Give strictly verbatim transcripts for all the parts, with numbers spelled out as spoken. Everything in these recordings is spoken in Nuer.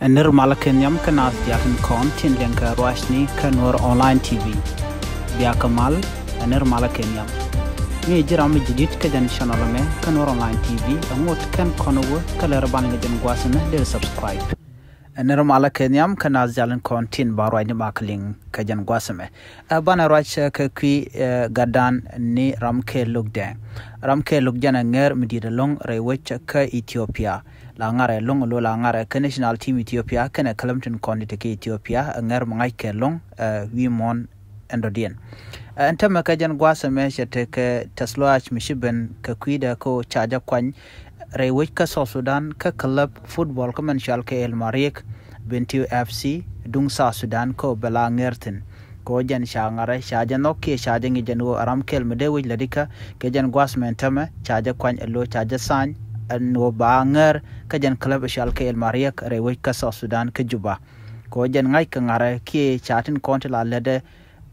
Ɛ nir malä kɛ nhiam kä naath diaal tin kɔn tin liɛŋ kɛ ruacni kä Nuɔr Online T V. Biakä mal, ɛ nir malä kɛ nhiam. Mi ji̱ ram mi jidit kä jɛn channel mɛ kä Nuɔr Online T V, ɛ ŋot kɛn kɔn wä kä lɛr ban kɛ jɛn gua̱a̱th mɛ dee subscribe. Ɛ nir malä kɛ nhiam kä naath diaal tin kɔn tin ba ruacni mak liŋ kɛ jɛn gua̱a̱th mɛ. Ɛ banɛ ruac kɛ kui̱ gatdan ni Ramkɛl Lok Dɛŋ. Ramkɛl Lok jɛn ɛ ŋɛr mi di̱i̱t ɛlɔ̱ŋ rɛy wec kä Ethiopia. La ŋarɛ ɛlɔ̱ŋ lo la ŋarɛ kä national team Ethiopia kɛnɛ käläm tin kɔn ti kä Ethiopia, ɛ ŋɛr mi ŋa̱ckɛ ɛlɔ̱ŋ wi̱i̱ muɔ̱ɔ̱n ɛn dɔ̱diɛn. Ɛn täämɛ kä jɛn gua̱a̱th ɛmɛ cɛ tekɛ tɛ̈th lɔaac mi ci ben kɛ kui̱dɛ kä ca jɛ kuany rɛy wec kä South Sudan kä club football kä mɛn cɔal kɛ El Mariek Bentiu F C duŋ South Sudan kä bɛ la ŋɛr thi̱n. Kɛ ɣöö jɛn ca ŋarɛ ca jɛ nhɔk kiɛ ca jɛ ŋi̱c ɛn ɣöö Ramkɛl mi dee wec lätdikä kɛ jɛn gua̱a̱th mɛn täämɛ ca jɛ kuany ɛ lo ca jɛ tha̱a̱ny ɛn ɣöö ba ŋɛr kä jɛn club cɔal kɛ El Mariek rɛy wec kä South Sudan kä Juba. Kɛ ɣöö jɛn ŋa̱ckɛ ŋarɛ kiɛ ca tin kɔn ti la lätdɛ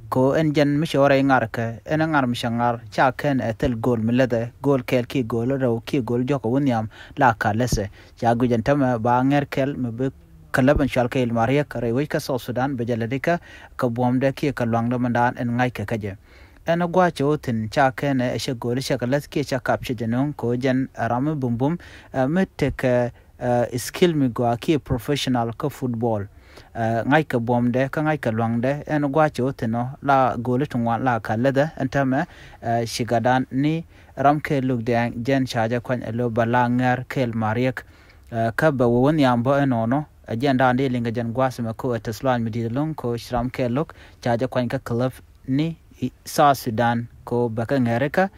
kɛ ɣöö ɛn jɛn mi cɛ wä rɛy ŋarkɛ ɛn ɛ ŋar mi cɛ ŋar ca kɛn ɛ thil go̱o̱l mi lätdɛ go̱o̱l kɛɛl kiɛ go̱o̱l rɛw kiɛ go̱o̱l jɔkä wä nhiam la ka lätdɛ. Ca guic ɛn täämɛ ba ŋɛr kɛl mi bi club ɛn cɔal kɛ El Mariek rɛy wec kä South Sudan bɛ jɛ lätdikä kɛ buɔ̱mdɛ kiɛ kɛ lua̱ŋdɛ mindan ɛn ŋa̱ckɛ kä jɛ. Ɛn ɛ gua̱a̱th cɛ wä thi̱n ca kɛn ɛ cɛ go̱o̱l cɛ kɛ läth kiɛ cɛ kap cɛ jɛ nöŋ kɛ ɣöö jɛn ram mi bumbum mi tekɛ skill mi gɔaa kiɛ professional kä football. Ŋa̱ckɛ buɔ̱mdɛ kä ŋa̱ckɛ lua̱ŋdɛ ɛn gua̱a̱th cɛ wä thi̱n ɔ la go̱o̱l ti ŋuan la ka lätdɛ ɛn täämɛ ci gatdan ni Ramkɛl Lok Dɛŋ jɛn ca jɛ kuany ɛ lo bɛ la ŋɛr kɛ El Mariek. Kä bɛ wä wä nhiam bä ɛnɔnɔ ɛ jɛn da̱a̱n dee liŋ kɛ jɛn gua̱a̱th mɛ ko ɛ tɛ̈th lɔaac mi di̱i̱t ɛlɔ̱ŋ ko ci Ramkɛl Lok ca jɛ kuany kä club ni South Sudan ko bɛ kɛ ŋɛrikä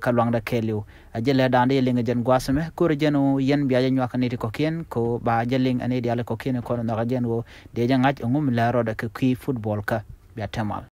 kä lua̱ŋdɛ kɛɛliw. Ɛ jɛ lɛ da̱a̱n dee liŋ kɛ jɛn gua̱a̱th mɛ ko rɛ jɛn ɣöö yɛn bia jɛ nyuak ɛ nɛy ti kɔ̱kiɛn ko ba jɛ liŋ ɛ nɛy diaal kɔ̱kiɛn kɔn nhɔk ɛ jɛn ɣöö dee jɛ ŋa̱c ɛŋu mi lɛ rɔɔdɛ kɛ kui̱ football kä. Bia täämɛ mal.